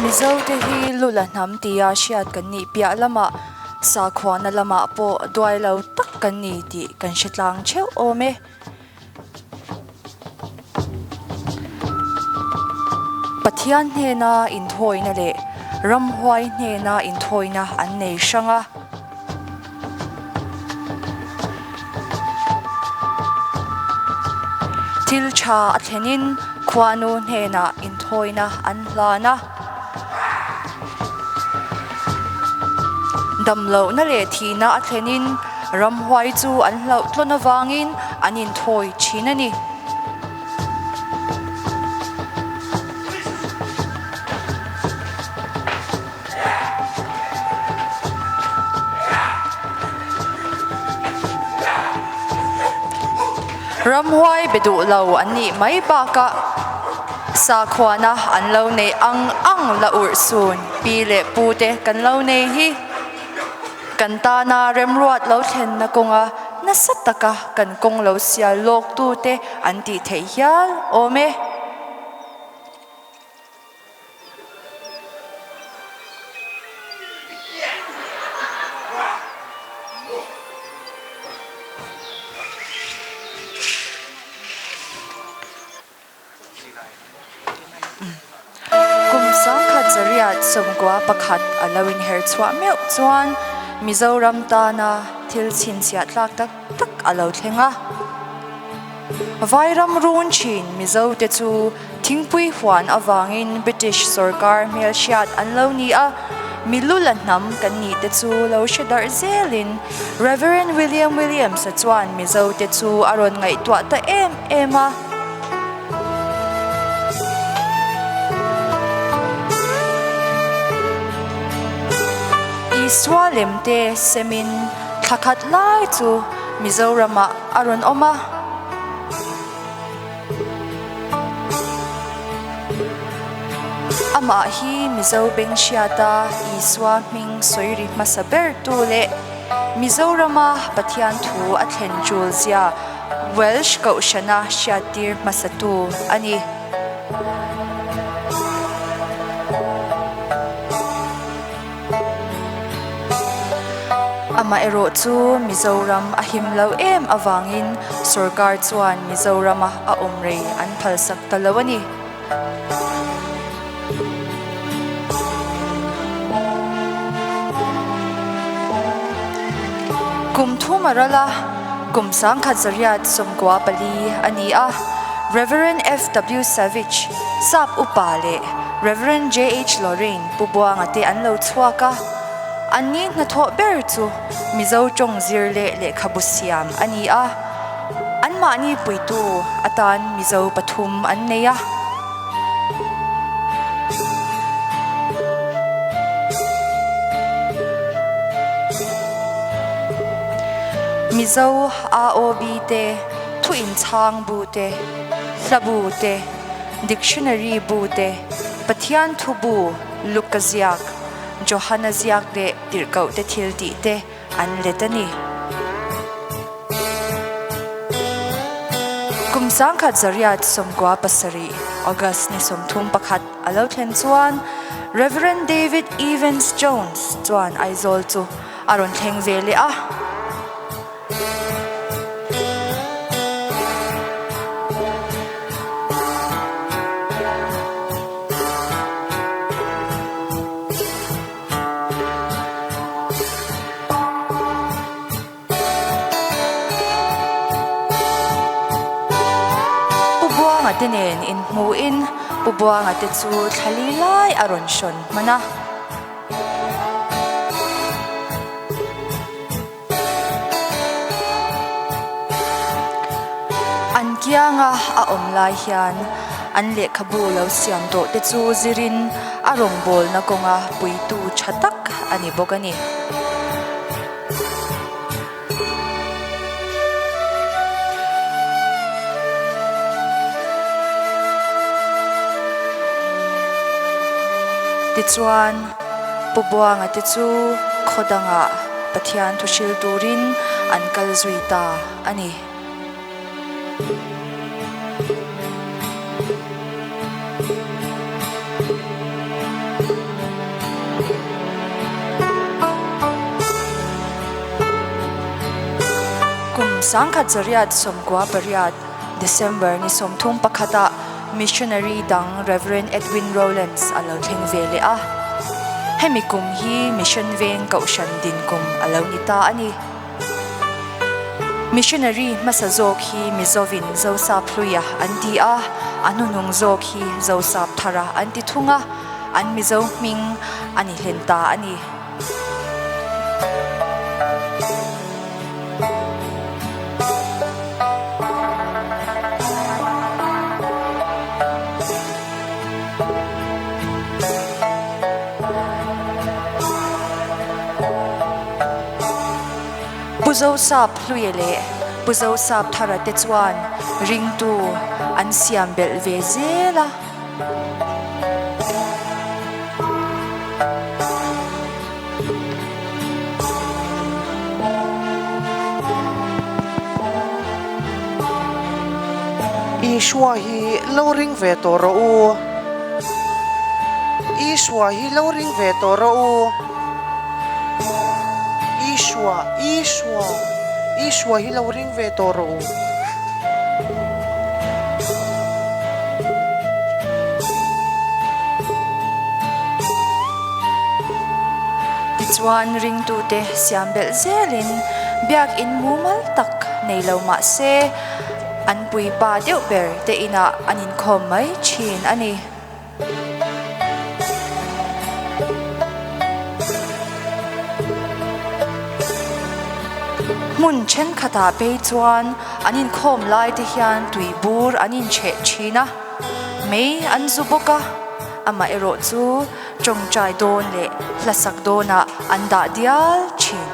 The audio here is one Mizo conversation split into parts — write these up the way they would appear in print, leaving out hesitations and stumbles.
Mizote hi Lula hnam tia hriat kan nih piah lamah sakhuana lamah pawh duai lo tak kan ni tih kan hre tlang theuh awm e. Pathian hnena inthawina leh ramhuai hnena inthawina an nei hrang a. Thil tha a thlenin khuanu hnenah inthawina an hlan a. Damlohna leh thihna a thlenin ramhuai chu an hlauh tlawn avangin an inthawi thin a ni. Ramhuai be duh lo an nih mai bakah sakhuana an lo neih ang ang la urh sun pi leh pu te kan lo nei hi kan tana remruat lo thlenna kawnga nasa taka kan kawng lo sial lawk tu te an tih theih hial awm e. Kum 1991 a lo inher chhuah meuh chuan Mizoram tana thil chhinchhiah tlak tak tak a lo thleng a. Vairam run thin Mizote chu Thingpui huan avangin British sorkar hmelhriat an lo ni a, Milula hnam kan nih te chu lo hre darh zelin Rev. William Williams-a chuan Mizote chu a rawn ngaihtuah ta em em a. Isua lemte semin thla khat lai chu Mizoramah a rawn awm a. Amah hi Mizo beng hriata Isua hming sawi ri hmasa ber tu leh Mizorama Pathian thu a thlen tul zia Welsh Kohhrana hriattir hmasa tu a ni. Amaherawh chu Mizoram a him lo em avangin sorkar chuan Mizorama a awm rei an phalsak ta lo a ni. Kum thum a ral a, kum 1994 a ni a, Rev. FW Savage, Sap upa leh Rev. JH Lorraine, Pu Buanga te an lo chhuak a, an ni hnathawh ber chu Mizo tawng zir leh lehkhabu siam a ni a, anmahni puitu atan Mizo pathum an nei a. Mizo AOB te, thu inchhang bu te, hla bu te, Dictionary bu te, Pathian thu bu, Luka ziak, Johana ziak leh tirhkoh te thil tih te an let a ni. Kum 1997 August ni 31 a lo thlen chuan Rev. David Evans Jones chuan Aizawl chu a rawn thleng ve leh a. Buanga te nen inhmuhin Pu Buanga te chu thla li lai a rawn hrawn hman a. An kianga a awm lai hian an lehkhabu lo siam tawh te chu zirin a rawngbawlna kawnga puitu tha tak a ni bawk a ni. Tichuan, Pu Buanga te chu khaw dangah Pathian thu hril turin an kal zui ta a ni. Kum 1998 December ni 31 ah Missionary dang Rev. Edwin Rowlands a lo thleng ve leh a. Hemi kum hi Mission Veng Kohhran din kum a lo ni ta a ni. Missionary hmasa zawk hi Mizovin Zosap Hluia an ti a, a hnuhnung zawk hi Zosap Thara an ti thung a, an Mizo hming a ni hlen ta a ni. Pu Zosap Hluia leh Pu Zosap Thara te chuan ringtu an siam belh ve zel a. Isua hi lo ring ve tawh rawh u. Isua hi lo ring ve tawh rawh u. Isua, Isua, Isua hi lo ring ve tawh rawh u. Tichuan ringtute siam belh zelin biakin mumal tak nei lo mah se an puipa deuh ber te inah an inkhawm mai thin a ni. Hmun thenkhatah phei chuan an inkhawm lai te hian tui bur an inchheh thin a, mei an zu bawk a, amaherawh chu tawngtai dawn leh hlasak dawnah an dah dial thin.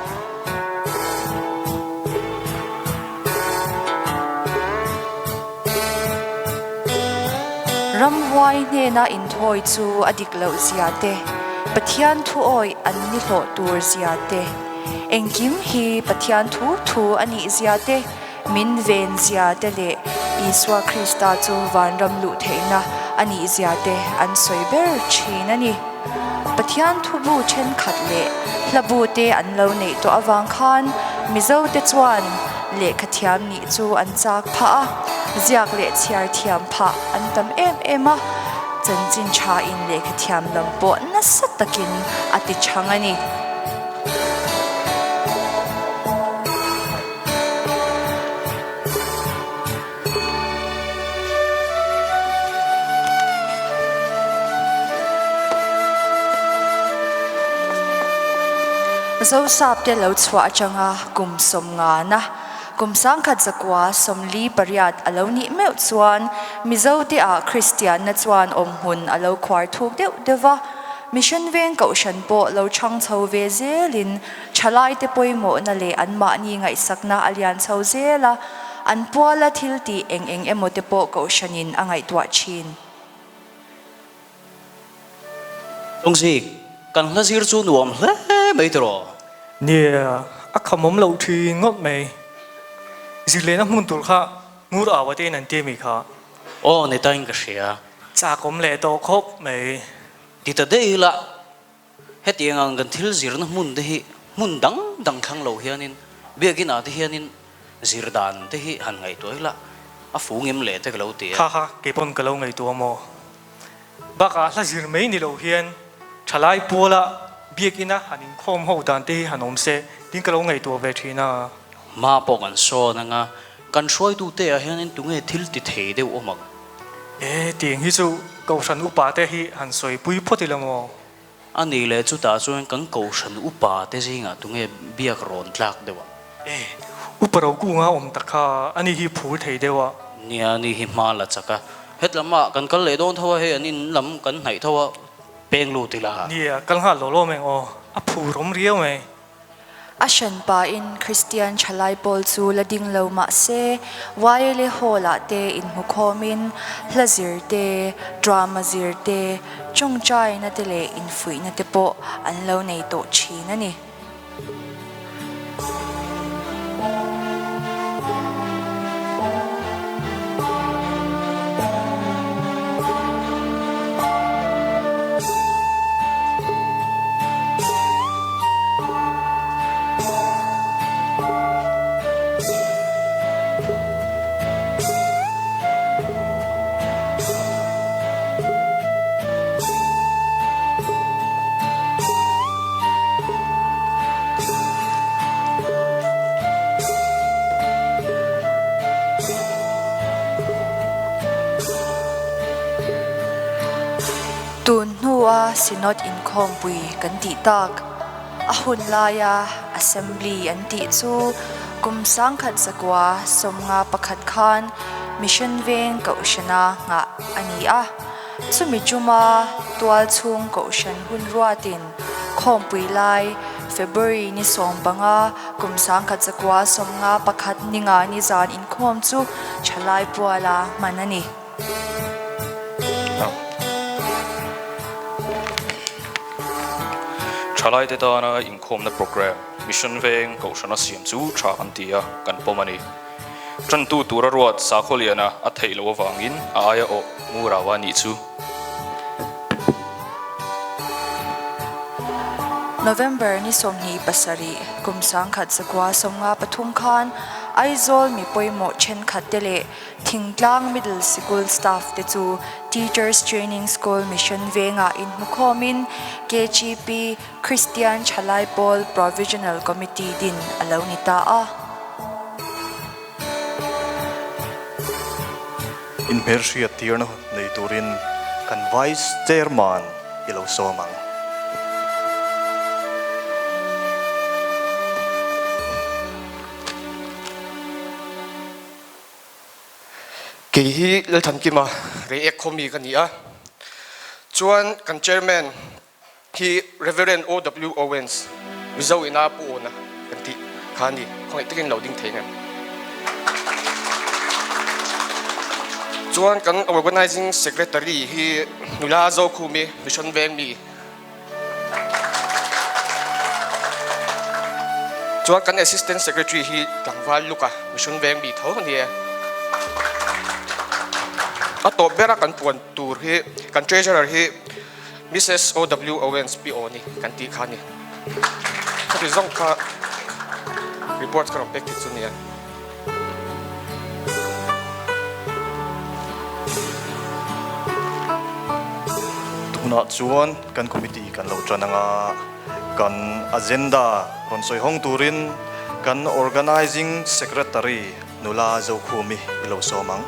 Ramhuai hnena inthawi chu a dik loh zia te, Pathian thu awih an ni hlawh tur zia te, engkim hi Pathian thu thu a nih zia te, min ven zia te leh Isua Krista chu vanram luh theihna a nih zia te an sawi ber thin a ni. Pathian thubu thenkhat leh hlabu te an lo neih tawh avang khan Mizote chuan lehkhathiam nih chu an chak phah a, ziak leh chhiar thiam phah an tam em em a, chanchin tha in lehkhathiam lam pawh nasa takin a ti chhang a ni. Zosap te lo chhuah atanga kum sawmngana kum 1948 a lo nih meuh chuan Mizote ah Kristianna chuan awmhmun a lo khuar thuk deuh deuh va, Mission Veng Kohhran pawh lo chhang chho ve zelin Thalaite pawimawhna leh anmahni ngaihsakna a lian chho zel a, an puala thil tih eng eng emaw te pawh kohhranin a ngaihtuah thin. Tawngzik, kan hla zir chu nuam hle mai tiraw? Nia, a khamawm loh thin ngawt mai. Zirlehna hmun tur kha ngur au a tein an ti ami kha? Aw, ni tain ka hria. Chakawm leh tawh khawp mai. Ti ta daih ila, Hetiang ang kan thil zirna hmun te hi hmun dang dang thlang lo hianin biakin ah te hianin zir dan te hi han ngaihtuah ila a fu ngem leh te ka lo ti a. Kha kha kei pawn ka lo ngaihtuah maw? Bakah hla zir mai ni lo hian thalai puala biakin a han inkhawm ho dan te hi han awm se tin ka lo ngaihtuah ve thin a. Hma pawh kan sawn anga kan hruaitute ah hianin tunge thil ti thei deuh awm ang? E, tiang hi chu Kohhran upa te hi han sawipui phawt ila maw? A nih leh chutah chuan kan Kohhran upa te zingah tunge biak rawn tlak deuh ang? E, upa ro kunga awm tak kha a ni hi phur thei deuh a. Nia, a ni hi hma la chak a. Hetlama kan kal leh dawn tho a, hei an in lam kan hnaih tho a, peng lut ila. Nia, kal nghal lo lawm eng aw, a phur awm riau mai. A hranpain Kristian thalai pawl chu la ding lo mah se, YLA Hall-ah te inhmukhawmin hla zir te, drama zir te, tawngtaina te leh infuihna te pawh an lo nei tawh thin a ni. Tun hnua Synod inkhawmpui kan tih tak, a hun laia Assembly an tih chu kum 1951 khan Mission Veng Kohhrana nghah a ni a. Chumi chuma tual chhung Kohhran hun ruatin khawmpui lai February ni 15 kum 1951 ninga ni zan inkhawm chu thalai puala hman a ni. Thalaite tana inkhawmna programme Mission Veng Kohhrana siam chu tha kan ti a, kan pawm a ni. Tantu tura ruat sakhaw liana a theih loh avangin a aia awh Ngurau a nih chu. November ni 27 kum 1993 khan Aizawl mi pawimawh thenkhat te leh Thingtlang Middle Sikul staff te chu Teachers Training School Mission vengah inhmukhawmin KGP Kristian Thalai Pawl Provisional Committee din a lo ni ta a. Inhmelhriat tirna nei turin kan Vice Chairman i lo sawm ang. Kei hi Lalthankima Reiek khawmi ka ni a, chuan kan Chairman hi Reverend OW Owens, Mizo ina Pu Awna kan tih kha a ni, khawngaih takin lo ding thei ngem. Chuan kan Organising Secretary hi Nula Zokhumi, Mission Veng mi, Chuan kan Assistant Secretary hi tlangval Luka Mission Veng mi tho a ni e. A tawp bera kan puan tur hi kan Treasurer hi Mrs. OW Owens Pi Aw ni kan tih kha a ni. Khati zawng kha report ka rawn pek thei chu a ni e. Tunah chuan kan committee kan lo tan anga kan agenda rawn sawi hawng turin kan Organising Secretary Nula Zokhumi i lo sawm ang.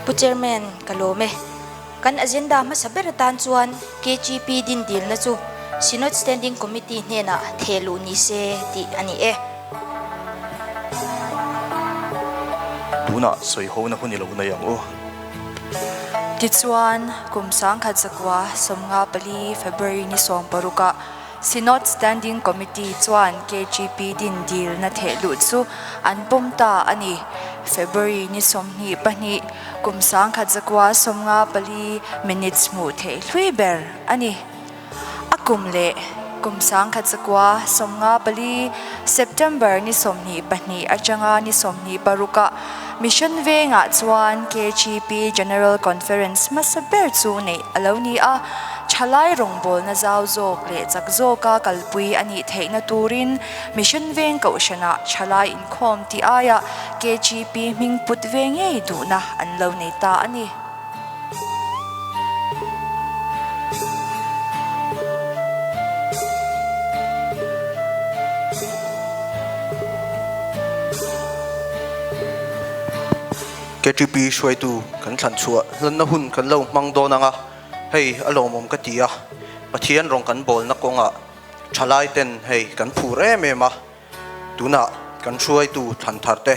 Pu Chairman, ka lawm e. Kan agenda hmasa ber atan chuan KGP din dilna chu Synod Standing Committee hnenah theh luh ni se tih a ni e. Tunah sawihona hun i lo nei ang u. Tichuan, kum 1994 February ni 16 ah Synod Standing Committee chuan KGP din dilna theh luh chu an pawm ta a ni. February ni 22, kum 1994 minutes hmuh theih hlui ber a ni. A kum leh kum 1994 September ni 22 atanga ni 26 ah Mission Vengah chuan KGP General Conference hmasa ber chu neih a lo ni a, thalai rawngbawlna zau zawk leh chak zawka kalpui a nih theihna turin Mission Veng Kohhranah thalai inkhawm tih aiah KGP hming put ve ngei duhna an lo nei ta a ni. KTP hruaitu kan thlan chhuah hlanna hun kan lo hmang dawn ang a, hei a lawmawm ka ti a, Pathian rawng kan bawlna kawngah thalai ten hei kan phur em em a, tunah kan hruaitu thlan thar te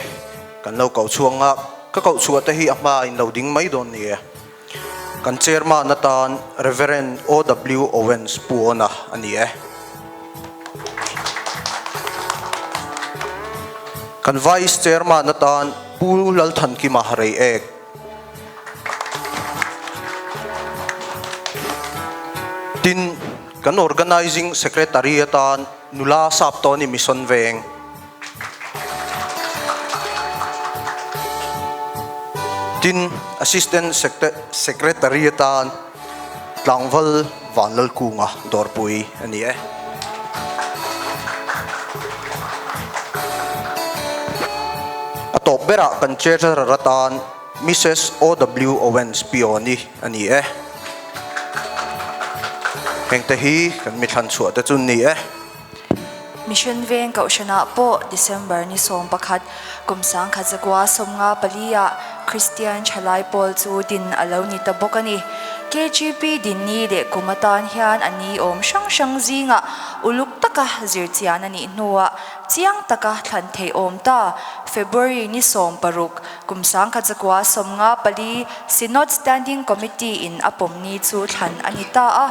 kan lo koh chhuak nga, ka koh chhuah te hi a hma in lo ding mai dawn ni e. Kan chairman atan Rev. OW Owens Puona a ni e. Kan Vice Chairman atan Pu Lalthankima Reiek. Tin, kan Organising Secretary atan Nula Saptawni Mission Veng. Tin, Assistant Secretary atan Tlangval Vanlalkunga Dawrpui a ni e. A tawp berah kan Treasurer atan Mrs. OW Owens Pioni a ni e. Hengte hi kan mithlan chhuah te chu ni e. Mission Veng Kohhranah pawh December ni 11, kum 1954 ah Kristian Thalai Pawl chu din a lo ni ta bawk a ni. KGP dinni leh kum atan hian a ni awm hrang hrang zingah uluk taka zirchian a nih hnuah chiang taka thlan theih awm ta. February ni 16, kum 1954 Synod Standing Committee in a pawm ni chu thlan a ni ta a,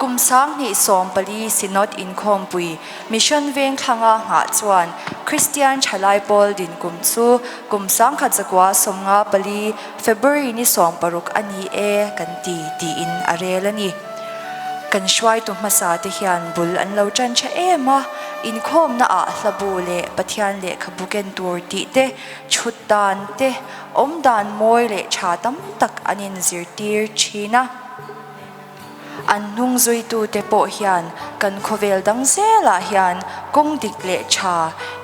kum 2014 Synod inkhawmpui Mission Vengthlanga nghah chuan Kristian Thalai Pawl din kum chu kum 1954 February ni 16 a ni e kan ti tiin a rel a ni. Kan hruaitu hmasa te hian bul an lo tan tha em a, inkhawmna ah hlabu leh Pathian lehkhabu ken tur tih te, chhut dan te, Awm dan mawi leh tha tam tak an inzirtir thin a. An hnung zuitute pawh hian kan khawvel dang zelah hian kawng dik leh tha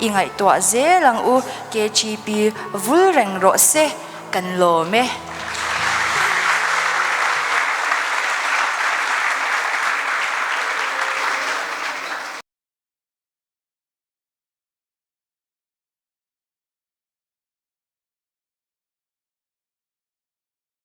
i ngaihtuah zel ang u, KGP vul reng rawh se, kan lawm e.